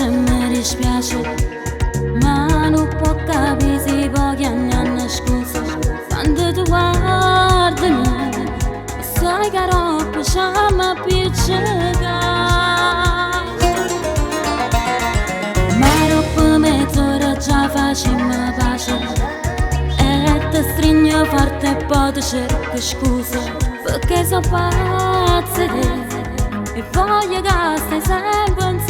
dispiace, mi dispiace. Ma non può capire se poi chiamano scusa. Quando ti guardo me, sai che roba già mi appiccica. Ma dopo mezz'ora già facciamo pace. E ti stringo forte e poi ti cerco scusa. Perché sono pazza di te. E voglio che stai sempre.